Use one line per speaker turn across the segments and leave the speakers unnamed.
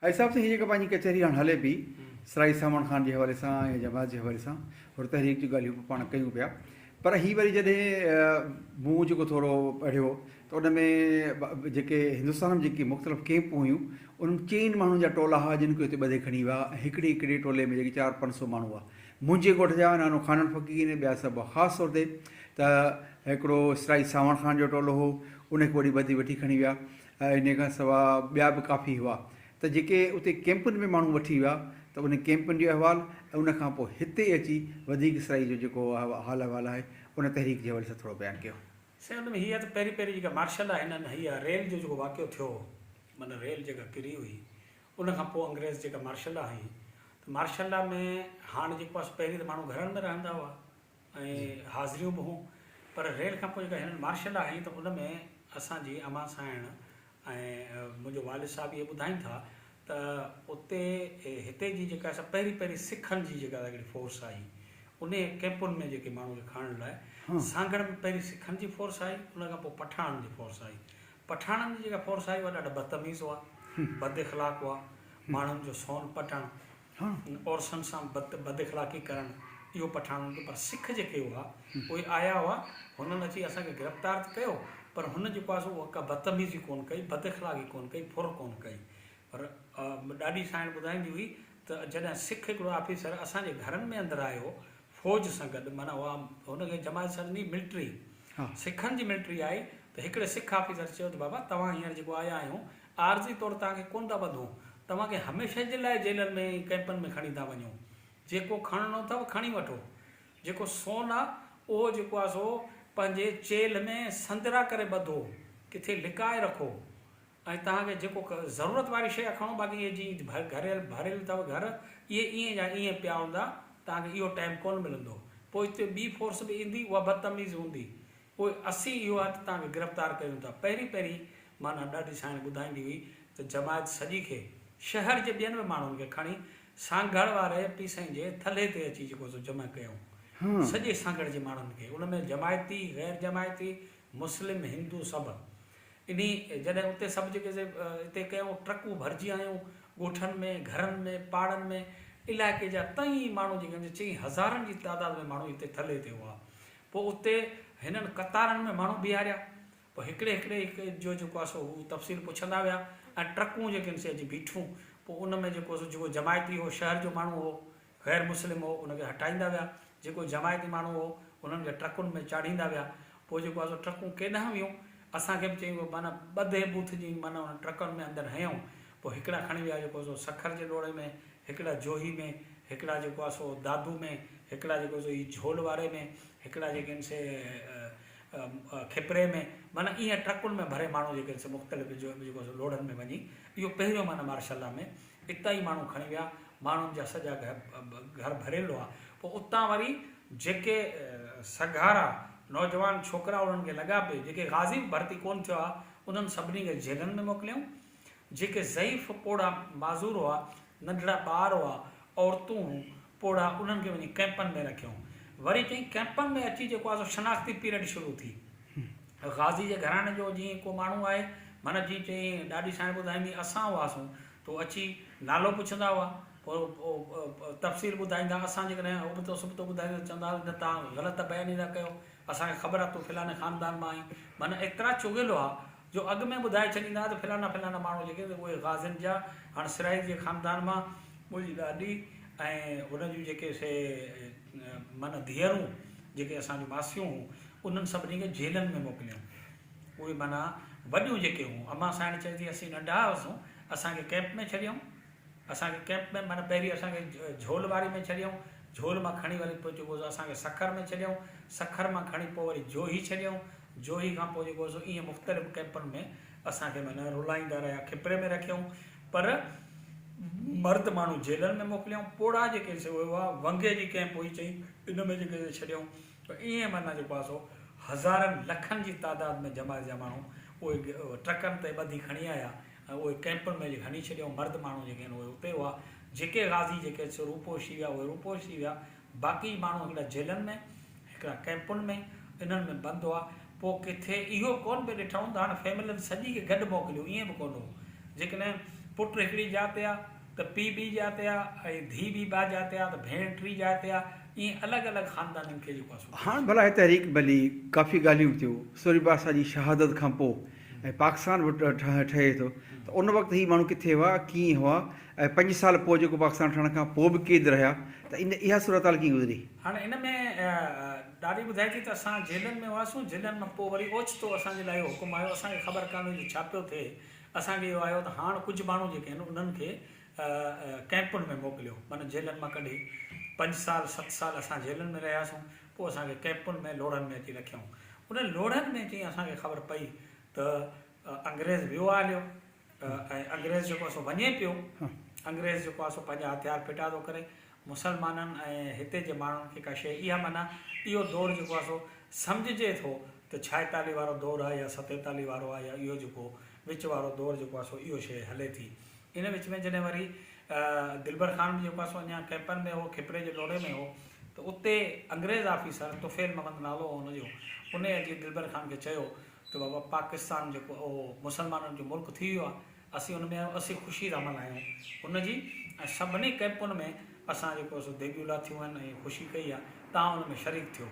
اي صاحب سائين هي جيڪا پنهنجي ڪچهري هاڻ هلي پئي سرائي سانوڻ خان جي حوالي سان يا جماعت جي حوالي سان حر تحريڪ جون ڳالهيون به پاڻ ڪيون پيا پر هي وري جڏهن مون جيڪو ٿورو پڙهيو ته ان ۾ جيڪي هندستان ۾ جيڪي مختلف ڪيمپون هيون انهن چئن ماڻهن جا ٽولا هئا جن کي هتي ٻڌي کڻي ويا ۽ هڪڙي هڪڙي ٽولي ۾ جيڪي چار 500 ماڻهو هئا منهنجي ڳوٺ جا نانو خانڻ فقير ۽ ٻيا سڀ هئا خاص طور تي ته هڪڙو سرائي سانوڻ خان جو ٽولو هو ان کي وري ٻڌي وٺي کڻي ويا ۽ انهيء کان سواء ٻيا به ڪافي هئا ته جيڪي اتي ڪئمپن ۾ ماڻهو وٺي ويا ته انهن ڪئمپن جو احوال ۽ ان کان پوء هتي اچي وڌيڪ سرائي جو جيڪو حال احوال آهي ان تحريڪ جي حوالي سان ٿورو بيان ڪيو.
سائين ان ۾ هي آهي ته پهرين پهرين جيڪا مارشل لا هنن هي ريل جو جيڪو واقعو ٿيو هو معنيٰ ريل جيڪا ڪري هئي ان کان پوء انگريز جيڪا مارشل لا هنئي ته مارشل لا ۾ هاڻ جيڪو آهي سو پهرين ته ماڻهو گهرن ۾ رهندا هئا ۽ حاضريون به هون پر ريل کان پوء جيڪا هنن مارشل لا هنئي ته ان ۾ اسان جي امان سانئڻ ۽ منهنجو والد صاحب اهي ٻڌائين ٿا ته اتي هتي جي جيڪا سا پهرين پهرين سکن جي جيڪا هڪڙي فورس آئي انهي ڪئمپن ۾ جيڪي ماڻهو کي کڻڻ لاء سانگهڙ ۾ پهرين سکن جي فورس آئي ان کان پوء پٺاڻن جي فورس آئي پٺاڻن جي جيڪا فورس آئي اها ڏاڍا بدتميز هئا بد اخلاق هئا ماڻهن جو سون پٽڻ عورتن سان بد اخلاقي ڪرڻ اهو پٺاڻن جو پر سک جيڪي هئا اهي آيا هئا هنن اچي اسان کي گرفتار ته ڪيو پر هن جيڪو آهي سو اها ڪا بدتميزي ڪونه ڪئي بد اخلاقي ڪونه ڪئي ڦر ڪونه ڪئي پر ڏاڏي سائڻ ٻڌائيندي هئي ته جڏهن سک هڪڙو آفيسر اسان جي گهرن ۾ اندر آيو فوج سان گڏ معنيٰ اها هن کي جماعت سڏندي ملٽري سکن جي ملٽري آئي ته هڪڙي سک آفيسر چيو ته بابا توهان هينئر جيڪو آيا آهيون عارضي طور توهان کي ڪونه ٿا ٻڌون، توهان کي هميشه جي لاء جيلن ۾ ۽ ڪئمپن ۾ کڻي ٿا وڃون. جيڪو کڻڻو اٿو کڻي وٺو. جيڪو سون آ، اهو جيڪو آ سو پنهنجي چيلهه ۾ سندرا ڪري ٻڌو، ڪٿي لڪائي رکو ۽ توهان کي جيڪو ضرورت واري شيء آ کڻو، باقي اهي جي گهريل ڀريل اٿو گهر، اهي ائين جا ائين پيا هوندا، توهان کي اهو ٽائيم ڪونه ملندو. پوء اتي ٻي فورس به ايندي، اها بدتميز هوندي. پوء اسين اهو آهي ته توهان کي گرفتار ڪيون ٿا. پهرين پهرين معنيٰ ڏاڏي سائڻ ٻڌائيندي هئي ته جماعت سڄي کي، شهر جي ٻين به ماڻهن کي کڻي سانگهڙ واري پيسئين جي ٿلهي تي اچي جيڪو سو جمع ڪيائون. سڄي سانگهڙ جي ماڻهن کي، ان ۾ جماعتي، غير جماعتي، مسلم، هندو سڀ. انهي جڏهن اتي سڀ جيڪي سي اتي ڪيائون، ٽرڪون ڀرجي آيون، ڳوٺن ۾، گهرن ۾، پاڙن ۾، علائقي جا تئين ماڻهو جيڪي آهن سي چئين هزارن جي تعداد ۾ ماڻهو اتي ٿلهي تي هئا. پوء اتي هنن قطارن ۾ ماڻهو بيهاريا. پوء هڪڙي هڪڙي هڪ جو جيڪو آهي سو هو تفصيل پڇندا ويا ۽ ٽرڪون جيڪي آهن سي اچي بيٺيون. پوء ان ۾ جيڪو سو جيڪو جماعتي هو، شهر جو ماڻهو هو، غير مسلم هو، ان کي هٽائيندا ويا. جيڪو جماعتي ماڻهو هو، انهن کي ٽرڪن ۾ چاڙهيندا ويا. پوء جيڪو آهي سو ٽرڪون ڪيڏانهن ويون، اسان کي به چيائين اهي معنيٰ ٻڌي بوٿ جي معنيٰ انهن ٽرڪن ۾ اندر هنيائون. پوء هڪڙا کڻي ويا جيڪو سو سکر جي ڏوڙي ۾، هڪڙا جوهي ۾، هڪڙا جيڪو آهي سو دادو ۾، هڪڙا جيڪو سو هي جهول واري ۾، هڪڙا جيڪي آهن سي کپري ۾، معنيٰ ائين ٽرڪن ۾ ڀري ماڻهو جيڪي آهن سي مختلف جيڪو سو لوڙهن ۾ وڃي اهو پهريون معنيٰ مارشل لا ۾ اتان ئي ماڻهو کڻي ويا، ماڻهن جا سڄا گهر ڀريل هئا، پوء اتان وري جيڪي سگهارا نوجوان ڇوڪرا انهن کي لڳا پئي، جيڪي غازي به ڀرتي ڪونه ٿيا هئا، انهن سڀني کي جيلن ۾ موڪليائون. جيڪي ضعيف پوڙها معذور هئا، ننڍڙا ٻار هئا، عورتون هون، پوڙها، انهن کي وڃي ڪئمپن ۾ رکيائون. وري چيائين ڪئمپن ۾ اچي جيڪو آهي سو شناختي پيريڊ شروع ٿي. غازي جي گهراڻي جو جيئن ڪو ماڻهو آهي، معنيٰ جيئن چيائين ڏاڏي سائڻ ٻڌائيندي اسان هئاسون ته اچي نالو پڇندا هئا، پوء تفصيل ٻڌائيندا، اسان جيڪڏهن ابتو سبتو ٻڌائيندا ته چوندا هئا نه توهان غلط بياني ٿا ڪيو، اسان کي خبر آهي تون فلاڻي خاندان مان آهين. معنيٰ ايترا چغل هئا جو اڳ ۾ ٻڌائي ڇڏيندا ها ته فلاڻا فلاڻا ماڻهو جيڪي آهن اهي غازين جا هاڻ سرائي جي خاندان مان منهنجي ڏاڏي ۽ هن جون جيڪي سي معنيٰ ڌيئرون جيڪي اسان جون ماسيون هون انهن سڀني کي جيلن ۾ موڪليائون اهي معنيٰ وڏيون جيڪي هون امان سائڻ چئي ٿي اسين ننڍا هئاسون اسان کي ڪئمپ ۾ ڇڏيائون اسان کي ڪئمپ ۾ معنيٰ پهرين اسان کي جهول واري ۾ ڇڏيائون، جهول مان کڻي وري پوء جيڪو سو اسان کي سکر ۾ ڇڏيائون، سکر مان کڻي پوء وري جوهي ڇڏيائون، جوهي کان پوء جيڪو سو ائين مختلف ڪئمپن ۾ اسان کي معنيٰ رلائيندا رهيا، کپري ۾ رکيائون پر مرد ماڻهو جيلن ۾ موڪليائون، پوڙها جيڪي سي اهي هئا ونگي جي ڪئمپ هئي چئي ان ۾ جيڪي سي ڇڏيائون ته ائين معنيٰ جيڪو آهي سو هزارن لکن جي تعداد ۾ جماعت جا ماڻهو اهي ٽرڪن تي ٻڌي کڻي آيا. ۽ اهي ڪئمپن ۾ هڻي ڇڏيائون، مرد ماڻهو جيڪي آهن اهي اتي هئا، جيڪي غازي جيڪي سو روپوش ٿي ويا اهي روپوش ٿي ويا، باقي ماڻهو هڪڙا جيلن ۾، هڪڙا ڪئمپن ۾، انهن ۾ بند هئا، پوء ڪٿي اهو ڪونه پئي ڏٺائون ته هاڻ فيملين سڄي کي گڏ موڪليو، ائين به ڪونه هو، جيڪڏهن پٽ هڪڙي جاء تي آ ته پيء ٻي جاء تي آ ۽ ڌيء ٻي ٻا جاء تي آ ته ڀيڻ ٽي جاء تي آ ائين الڳ الڳ خاندانن کي جيڪو آ سو.
هاڻ ڀلا هي تحريڪ ڀلي ڪافي ڳالهيون به ٿيون سوري بادشاهه جي شهادت کان پوء ۽ پاڪستان به ٺهي ٿو ته ان وقت هي ماڻهو ڪٿي هئا ڪيئن هئا ۽ پنج سال پوء جيڪو پاڪستان ٺهڻ کان پوء به قيد رهيا ته ان اها صورتحال ڪيئن گذري؟
هاڻ ان ۾ ڏاڏي ٻڌائي ٿي ته اسان جيلن ۾ هئاسون جيلن مان پوء وري اوچتو اسان جي لاء اهو حڪم آيو اسان کي خبر ڪانه هئي جو ڇا پيو ٿئي اسان کي اهو آيو ته هاڻ ڪجهه ماڻهو جيڪي آهن انهن کي ڪئمپن ۾ موڪليو معنيٰ جيلن مان ڪڍي پنج سال ست سال اسان جيلن ۾ رهياسون پوء اسان کي ڪئمپن ۾ لوڙهن ۾ اچي رکيائون انهن لوڙهن ۾ اچي اسان کي خبر پئي ته انگريز ويو آهي هليو ۽ انگريز جيڪو آهي سو وڃي پيو انگريز جيڪو آهي سو پنهنجا هٿيار ڦٽا ٿو ڪري مسلمانن ۽ هتي جي ماڻهن کي ڪا شيء اها معنيٰ اهو دور جيڪو آهي سو سمجهجي ٿو ته ڇائيتاليهه وارو دور آهي يا ستيتاليهه وارو آهي يا اهو جيڪو وچ وارو دور جيڪو آهي سو اهو شيء هلي ٿي. ان وچ ۾ جڏهن وري دلبر خان به جيڪو آهي سو اڃا ڪئمپن ۾ هو، کپري جي لوڙهي ۾ هو ته اتي انگريز آفيسر طفيل محمد نالو هو ان جو، انهي اچي دلبر خان کي چيو ته بابا پاڪستان جيڪو اهو مسلمانن جو ملڪ ٿي ويو آهي، اسين ان ۾ آهيون، اسين خوشي ٿا ملهايون ان جي ۽ سڀني ڪئمپن ۾ اسان جيڪو سو ديڳيون لاٿيون آهن ۽ خوشي ڪئي آهي، توهان ان ۾ شريڪ ٿيو.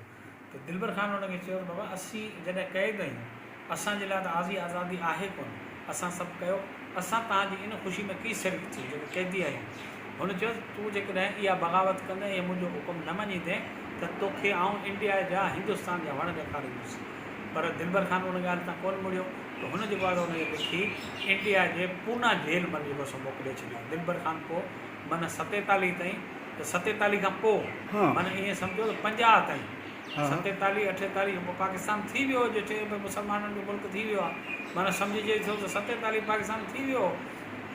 ته دلبر خان ان کي چيو ته بابا اسين جڏهن قيد آهيون، اسان جي لاء ته آزي آزادي آهي ڪونه، اسان سڀ ڪيو، اسان توهان جي ان خوشي ۾ ڪيئن شريڪ ٿيون جيڪي قيدي آهيون. هن چيو ته تون جيڪڏهن اها بغاوت ڪندين يا منهنجو حڪم نه مڃيندين ته توکي آئون انڊيا جا هندستان جا وڻ ڏيکاريندس. پر دلبر خان ان ڳالهه تان ڪونه مڙيو ته هن جيڪو آهي سو ان کي لکي انڊيا جي پونا جيل مان جيڪو سو موڪلي ڇڏيو. دلبر خان پوء معنيٰ ستيتاليهه تائين ته ستيتاليهه کان پوء معنيٰ ائين سمجهو ته 50 تائين ستيتاليهه اٺيتاليهه پوء پاڪستان ٿي ويو جو چيو ڀئي مسلمانن جو ملڪ ٿي ويو آهي معنيٰ سمجهجي ٿو ته 47 پاڪستان ٿي ويو هو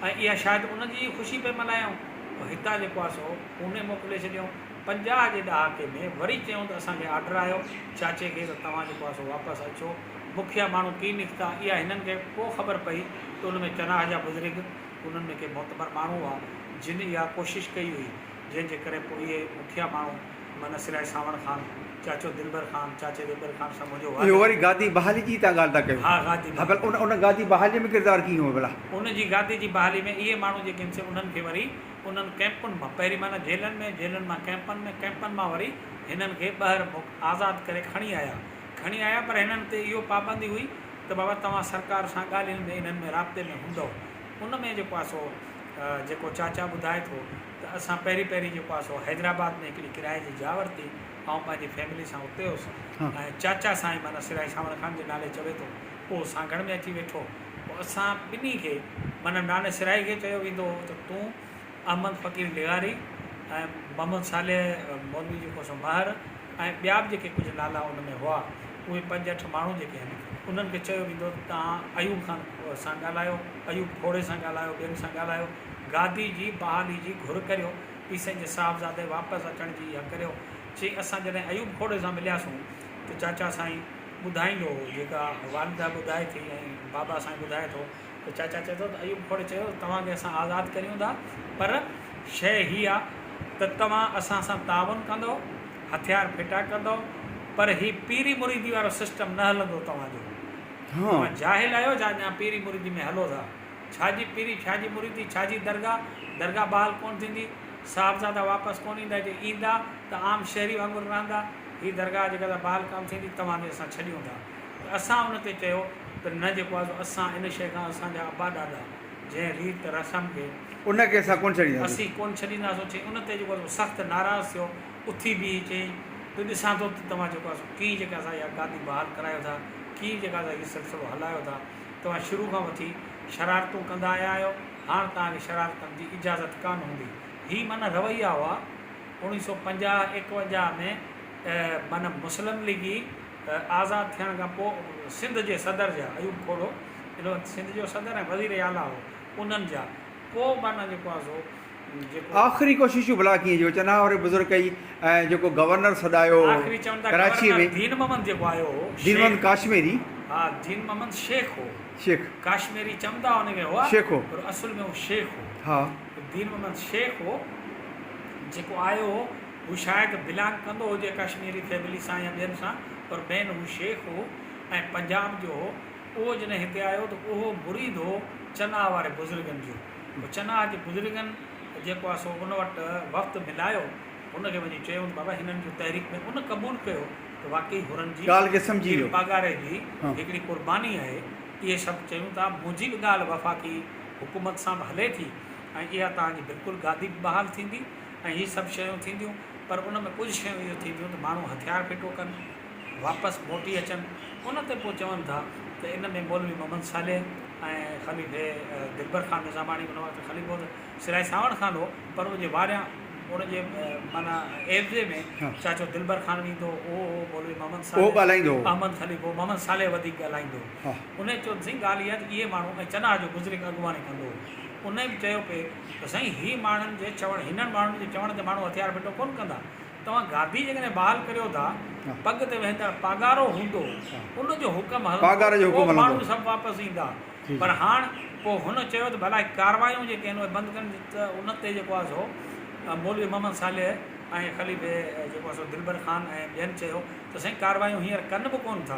۽ اها شايد ان جي ئي خوشي پئي ملهايائون. پوء هتان جيڪو آهي سو پوني موڪلي ڇڏيائون. 50 جي ڏهاڪي ۾ وري چيائون ته اسان کي آرڊر آيو چاچي کي ته توهان جيڪو آهي سو واپس اچو. مکيه ماڻهو ڪي نڪتا اها هنن کي پوء خبر پئي ته ان ۾ چناهه جا بزرگ انهن ۾ ڪي معتبر ماڻهو هئا جن اها ڪوشش ڪئي هئي جنهن جي ڪري پوء اهي مکيه ماڻهو معنيٰ سرائي سانوڻ خان، چاچو دلبر خان، چاچي دلبر خان سان منهنجو
اهو
والد.
وري گادي بحالي جي تان ڳالهه ٿا ڪيو.
ها گادي
ها
بحالي.
ڀلا ان ان گادي بحالي ۾ ڪردار ڪيئن هو ڀلا؟
ان جي گادي جي بحالي ۾ اهي ماڻهو جيڪي آهن سي انهن کي وري انهن ڪئمپن مان پهرين معنيٰ جيلن ۾ جيلن مان ڪئمپن ۾ ڪئمپن مان وري هنن کي ٻهر آزاد ڪري کڻي آيا کڻي آيا پر هنن تي اهو پابندي هئي ته بابا توهان سرڪار سان ڳالهين ۾ انهن ۾ رابطي ۾ هوندؤ ان ۾ جيڪو آهي سو جيڪو چاچا ٻڌائي ٿو ته اسان پهرين پهرين جيڪو آهي سو حيدرآباد ۾ هڪڙي ڪرائي جي جاء ورتي آئون پنهنجي فيملي سان اتي هيس ۽ چاچا سائين معنيٰ سرائي سانوڻ خان جي نالي چوي ٿو اهو سانگهڙ ۾ اچي ويٺو پوء اسان ٻنهي کي معنيٰ ناني سرائي کي چيو ويندو هو ته تون احمد فقير لغاري ۽ محمد صالح مولوي جيڪو سو مهر ۽ ٻيا به جيڪي ڪجهه نالا ان ۾ هئا، اهي پنج اٺ ماڻهو جيڪي آهن، انهن کي چيو ويندو ته توهان ايوب خان سان ڳالهايو، ايوب کوڙي سان ڳالهايو، ٻين سان ڳالهايو، گادي جي بحالي جي گهر ڪريو، پيسن جي صاحبزادي واپس اچڻ جي اها ڪريو. چي اسان جڏهن ايوب کوڙي سان ملياسون ته چاچا سائين ٻڌائيندو هو، جيڪا والده ٻڌائي ٿي ۽ بابا سائين ٻڌائي ٿو ته چاچا چئي ٿو ته ايوب کوڙي چيو ته توهان کي اسان آزاد ڪريون ٿا پر شيء هي آ ته توهان اسان سان تعاون ڪندؤ، هٿيار ڦٽا ڪندؤ پر هي پيري مريدي وارو سسٽم نه هلندو توهان جو. توهان جاهل آهيو ڇا اڃا پيري مريدي ۾ هلو ٿا. ڇا جي پيري ڇا جي مريدي ڇا جي درگاهه، درگاهه بحال ڪونه ٿيندي، صاحبزادا واپس ڪونه ايندا جي ايندا ته عام شهري وانگر رهندا، هي درگاهه جيڪا سا بحال ڪانه ٿيندي توهان کي اسان ڇڏيون ٿا. ته اسان ان تي چيو ته نه جيڪو آهي سو اسان ان شيء کان اسان جا ابا ڏاڏا جنهن ريت رسم کي
ان کي اسان ڪونه ڇڏينداسون.
اسين ڪونه ڇڏينداسون چئي ان تي جيڪو آهي سو سخت ناراض ٿيو اٿي بيهي چيائين ته ڏسان ٿو ته توهان جيڪو آهي سو ڪيئن جيڪا سا اها گادي بحال ڪرايو ٿا ڪيئن جيڪا سا هي سلسلو هلايو ٿا توهان شروع کان وٺي شرارتون ڪندا آيا آهيو هاڻ توهان کي شرارتن جي اجازت ڪانه هوندي هي معنيٰ رويا هئا 1950 51 ۾ معنيٰ مسلم ليگي آزاد ٿيڻ کان پوء سنڌ جي صدر جا ايوب کوڙو ان وقت سنڌ جو صدر ۽ وزير اعليٰ هو انهن جا پوء معنيٰ جيڪو آهي سو جيڪو.
آخري ڪوششون ڀلا ڪيئن جيڪو چناهه واري بزرگ ڪئي ۽ جيڪو گورنر سڏايو
آخري چون ٿا
ڪراچيء
گورنر
۾.
دين محمد جيڪو آيو هو
دين محمد
شيخ
ڪاشميري.
ها دين محمد شيخ هو.
شيخ.
ڪاشميري چوندا ان کي هئا
شيخ هو.
پر اصل ۾ هو شيخ هو.
ها.
دين محمد شيخ هو جيڪو آيو هو هو شايد بلانگ ڪندو هجي ڪشميري فيملي سان يا ٻين سان پر مين هو شيخ هو ۽ پنجاب جو هو اهو جڏهن هتي آيو ته اهو مريد هو چناء واري بزرگن جو پوء چناهه جي بزرگن جيڪو آهي سو ان وٽ وفد ملايو، ان کي وڃي چيو ته بابا هنن جو تحريڪ ۾ ان قبول ڪيو ته واقعي حرن جي
ڳالهه کي سمجهي
پير
ويو.
پاڳاري جي هڪڙي قرباني آهي، اهي سڀ چيون ٿا، منهنجي به ڳالهه وفاقي حڪومت سان به هلي ٿي ۽ اها توهان جي بلڪل گادي به بحال ٿيندي ۽ هي سڀ شيون ٿينديون پر ان ۾ ڪجهه شيون اهو ٿينديون ته ماڻهو هٿيار ڦٽو ڪن، واپس موٽي اچن، ان تي پوء چون ٿا ته ان ۾ مولوي محمد صالح ۽ خليفي دلبر خان نظاماڻي ان وقت خليفو ته سرائي سانوڻ خان هو پر ان جي واريان ان جي معنيٰ عيوضي ۾ چاچو دلبر خان ويندو هو اهو هو مولوي محمد
اهو
صالح
ڳالهائيندو هو.
احمد خليفو محمد صالح وڌيڪ ڳالهائيندو هو. انهيء چيو ته سائين ڳالهه اها ته اهي ماڻهو ۽ چناهه جو بزرگ اڳواڻي ڪندو هو. انهيء به چيو پئي ته سائين هي ماڻهن جي چوڻ هنن ماڻهن جي چوڻ تي ماڻهو هٿيار ڦٽو ڪونه ڪندا. توهان گادي جيڪڏهن بحال ڪريو ٿا، پڳ تي ويهندڙ پاڳارو هوندو، ان جو حڪم هلندو، پوء ماڻهو سڀ واپس ايندا. پر هاڻ پوء هن چيو ته ڀلا هي ڪاروايون جيڪي آهن اهي بند ڪن ته ان تي جيڪو آهي سو مولوي محمد صالح ۽ خليفي جيڪو آهي سو دلبر خان ۽ ٻين چيو ته سائين ڪاروايون هينئر ڪن به ڪونه ٿا،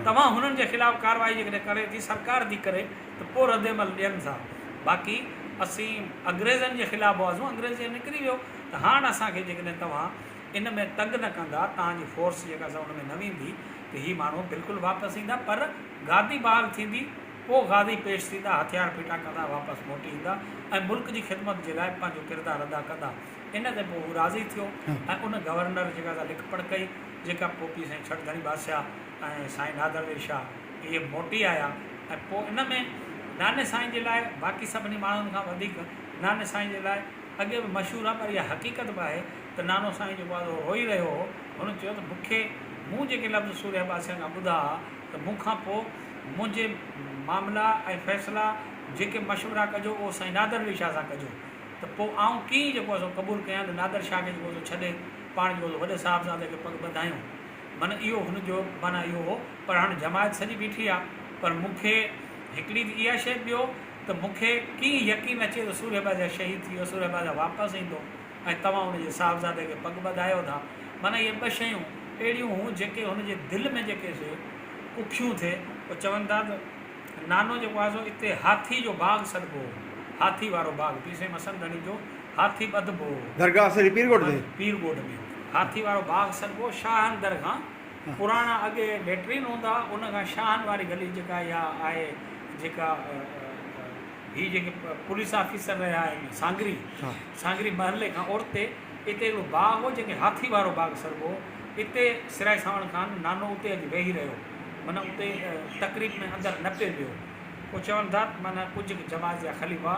توهان هنن جي خلاف ڪارروائي جيڪڏهن ڪري ٿي سرڪار ٿي ڪري ته پوء ردعمل ڏين ٿا، باقي اسين انگريزن جي خلاف هئاسون، انگريز جي نڪري ويو. ته هاڻ اسان کي جيڪڏهن توهان ان ۾ تنگ نه ڪندا، توهان جي فورس جيڪا سا ان ۾ نه ويندي ته هي ماڻهو بلڪل واپس ايندا پر گادي بحال ٿيندي پوء غازي پيش ٿيندا، هٿيار ڦٽا ڪندا واپس موٽي ايندا ۽ ملڪ جي خدمت جي لاء پنهنجو ڪردار ادا ڪندا. ان تي پوء هو راضي ٿيو ۽ ان گورنر جيڪا سا لک پڙهه ڪئي جيڪا پوء پير سائين ڇٽ ڌڻي بادشاهه ۽ سائين نادر علي شاهه اهي موٽي آيا ۽ پوء ان ۾ ناني سائين جي لاء باقي سڀني ماڻهن کان وڌيڪ ناني سائين جي لاء اڳي به مشهور آهي پر اها حقيقت به آهي ته نانو سائين جيڪو آهي سو روئي رهيو هو. هن چيو ته مون کي مون جيڪي لفظ سورهيه بادشاهه کان ٻڌا ها ته مون کان پوء منهنجي معاملا ۽ فيصلا جيڪي مشورا ڪجو اهو سائين نادر علي شاهه سان ڪجو ته پوء آئون ڪيئن جيڪو آهي سو قبول ڪيان ته نادر شاهه کي جيڪو سو ڇڏي پاڻ جيڪو سو وڏي صاحبزادي کي پڳ ٻڌايون معنيٰ اهو هن جو معنيٰ اهو هو پر هاڻ جماعت سڄي بيٺي آهي پر مون کي هڪڙي ته اها شيء ٻيو ته مون کي ڪيئن يقين اچي ته سورهيه بادشاهه شهيد ٿي ويو، سورهيه بادشاهه واپس ايندو ۽ توهان ان جي صاحبزادي کي پڳ ٻڌايو ٿا. معنيٰ اهي ٻه شيون اهڙيون هيون جيڪي هن جي دل ۾ جيڪي سي اکيون ٿي. پوء چون ٿا ته نانو جيڪو آهي سو اتي هاٿي جو باغ سڏبو هو، هاٿي وارو باغ، پير سائين مسند ڌڻي جو هاٿي ٻڌبو هو.
درگاهه سڄي پير ڳوٺ تي؟
پير ڳوٺ ۾ هاٿي وارو باغ سڏبو هو. شاهن در کان پراڻا اڳي ليٽرين هوندا ها، ان کان شاهن واري گلي جيڪا اها آهي جيڪا هي جيڪي پوليس آفيسر رهيا آهن سانگري سانگري محلي کان اورتي اتي هڪڙو باغ هو جنهن کي هاٿي وارو باغ سڏبو هو اتي سرائي سانوڻ خان نانو اتي اچي ويهي رهيو معنيٰ اتي تقريب ۾ اندر نه پئي ويو پوء چون ٿا ته معنيٰ ڪجهه جماعت جا خليفا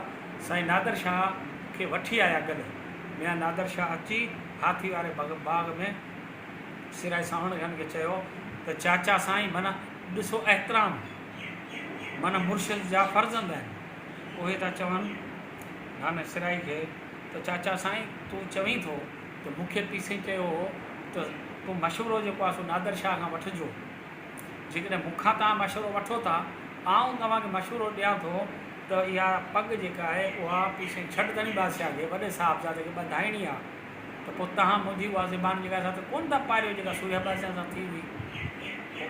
سائين نادر شاهه کي وٺي آيا گڏ ميان نادر شاهه اچي هاٿي واري باغ ۾ سرائي سانوڻ خان کي چيو ته چاچا سائين معنيٰ ڏسو احترام معنيٰ مرشد جا فرزند آهن اهي ٿا چون ناني سرائي کي ته چاچا سائين تون چوين ٿو ته مون کي پيسين چيو هو ته تون مشورو جيڪو آهي سو نادر شاهه کان وٺجو جيڪڏهن مون کان توهان مشورو وٺو ٿا آئون توهان کي مشورو ڏيان ٿو ته اها پڳ جيڪا آهي اها پيسين ڇٽ ڌڻي بادشاهه کي وڏي صاحبزادي کي ٻڌائڻي آهي ته پوء توهان منهنجي اها زبان جيڪا سا ته ڪونه ٿا پاريو جيڪا سورهيه بادشاهه سان ٿي هئي.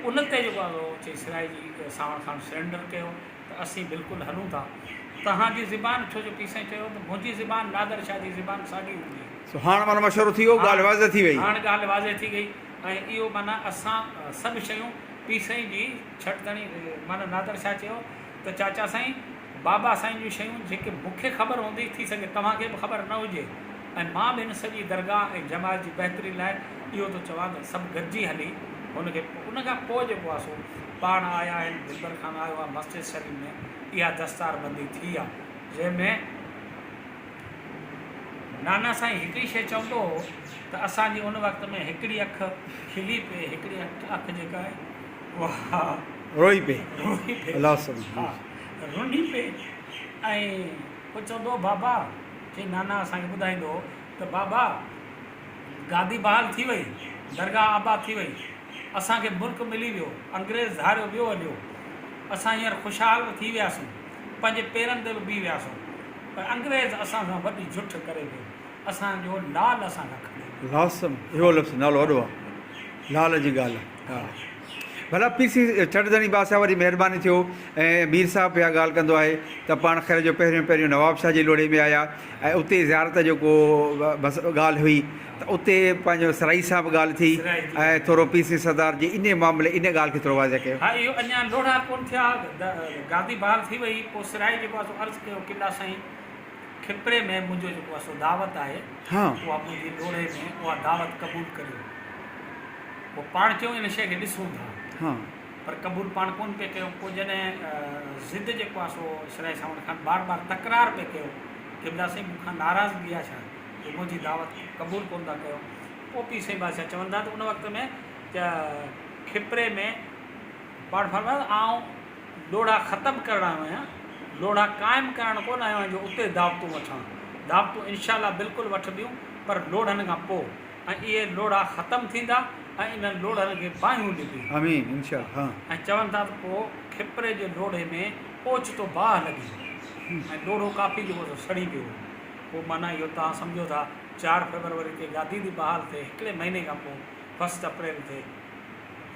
پوء ان تي جيڪو آهي سو چئي سرائي جي سانوڻ خان سرينڊر ڪيو ته اسين بلڪل هلون ٿا. توهان جي زبان ڇو جو پير سائين چيو ته منهنجي زبان نادر شاهه جي زبان ساڳي هوندي.
سو هاڻ معنيٰ مشورو ٿي ويو، ڳالهه واضح ٿي وئي.
هاڻ ڳالهه واضح ٿي گئي ۽ اهو معنيٰ اسان سڀ شيون پير سائين جي ڇٽ ڌڻي معنيٰ نادر شاهه چيو ته چاچا سائين بابا سائين جون شيون جيڪي مون کي خبر هوندي ٿي سگهي توهان کي به خبر نه هجي ۽ مان به هن سڄي درگاهه ۽ جماعت جي بهتري لاء اهو ٿو چوان ته سڀ گڏجي هلي هن کي ان کان پوء جيڪو آهي سو پاڻ آيا آهن دلبر خان آيو آهي مسجد شريف ۾ اها دستار بندي ٿي آهي جنهن ۾ نانا سائين هڪڙي شيء چوندو هو ته اسان جي ان وقت ۾ هڪڙي اک کلي پئي هڪڙي اک جيڪا آهي اها
روئي پئي
روئي پئي
الله سبحان
ها رني پئي ۽ پوء چوندو هو بابا چي نانا اسان کي ٻڌائيندو هو ته بابا گادي بحال ٿي وئي، درگاهه آباد ٿي وئي، اسان کي ملڪ ملي ويو، انگريز ڌاريو ويو هليو، اسان هينئر خوشحال به ٿي وياسون، پنهنجي پيرن تي به بيهي وياسون، پر انگريز اسان سان وڏي جٺ ڪري ويو، اسان جو لال اسان کان کڻي ويو.
لاسم اهو لفظ نالو وڏو آ لال جي ڳالهه آ. ڀلا پي سي ڇڏ ڌڻي بادشاهه وڏي مهرباني ٿيو ۽ مير صاحب به اها ڳالهه ڪندو آهي ته پاڻ خير جو پهريون پهريون نواب شاهه جي لوڙهي ۾ آيا ۽ اتي زيارت جو ڪو بس ڳالهه هئي ته اتي پنهنجو سرائي سان به ڳالهه ٿي ۽ ٿورو پي سي سردار جي انهي معاملي انهي ڳالهه کي ٿورو واضح ڪيو.
ها اهو اڃا لوڙها ڪونه ٿيا گادي بحال ٿي وئي پوء سرائي جيڪو آهي سو عرض ڪيو قلعه سائين کپري ۾ منهنجو جيڪو آهي سو دعوت آهي اها منهنجي لوڙهي ۾ اها دعوت قبول ڪريو پوء پاڻ چيو ان شيء کي ڏسون ٿا پر قبول پاڻ ڪونه پئي ڪيو پوء جڏهن ضد جيڪو آهي سو سرائي سانوڻ خان بار بار تڪرار پئي ڪيو قبلا سائين مون کان ناراضگي آهي ڇا جو منهنجي دعوت قبول ڪونه ٿا ڪيو پوء پير سائين بادشاهه چون ٿا ته ان وقت ۾ کپري ۾ پاڻ فرمايو ته آئون لوڙها ختم ڪرڻ آيو آهيان، لوڙها قائم ڪرڻ ڪونه آيو آهيان جو اتي دعوتون وٺان. دعوتون انشاء الله بلڪل وٺبيون پر لوڙهن کان پوء ۽ اهي لوڙها ختم ٿيندا ۽ انهن لوڙهن کي باهيون ڏبيون.
آمين انشاء الله.
۽ چون ٿا ته پوء کپري جي لوڙهي ۾ اوچتو باهه لڳي ۽ لوڙهو ڪافي جيڪو سو سڙي پيو هو. پوء معنيٰ اهو توهان سمجهو ٿا چار فيبروري تي گادي ٿي بحال ٿئي هڪڙي مهيني کان پوء فرسٽ اپريل تي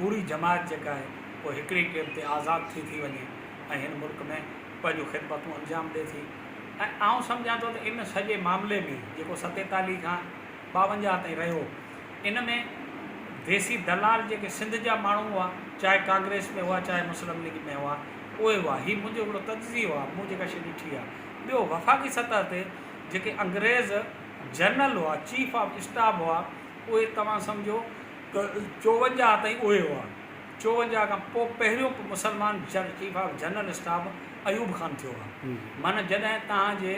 پوري جماعت جيڪا آهي اها هڪڙي ٽيم تي آزاد ٿي ٿي وڃي ۽ هن ملڪ ۾ پنهنجون خدمتون انجام ڏي ٿي ۽ آئون سمجهان ٿو ته ان سڄي معاملي ۾ جيڪو 47 کان 52 تائين رهيو ان ۾ ديسي دلال جيڪي سنڌ جا ماڻهو هئا چاهي ڪانگريس ۾ هئا چاهي مسلم ليگ ۾ هئا اهي هئا هي منهنجو هڪڙو تجزيو آهي مون جيڪا شيء ڏٺي آهي ٻيو وفاقي سطح تي جيڪي انگريز جنرل هئا چيف آف اسٽاف هئا اهي توهان سمجهو ته 54 تائين اهي هئا. 54 کان پوء پهريون مسلمان chief of general staff Ayub Khan ٿيو آهي. معنيٰ جڏهن توهان جي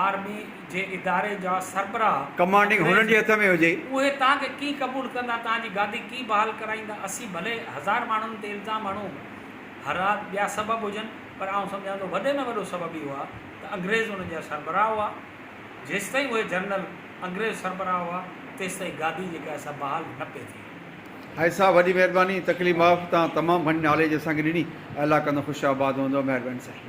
آرمي جي اداري جا سربراهه
ڪمانڊنگ هنن جي هٿ ۾ هجي.
اهي توهان کي ڪيئن قبول ڪندا، توهان جي گادي ڪيئن بحال ڪرائيندا. اسين ڀلي هزار ماڻهن تي الزام هڻون، هرا ٻيا سبب هجن، پر آئون سمجهان ٿو وڏي ۾ وڏو سبب اهو آهي ته انگريز انهن جا سربراهه هئا. جيستائين اهي جنرل انگريز سربراهه هئا، تيستائين گادي جيڪا آهي سا بحال نه پئي ٿئي.
حاجي صاحب وڏي مهرباني تڪليف معاف توهان تمام گهڻي ناليج اسان کي ڏني الله ڪندو خوش آباد هوندو مهرباني سائين.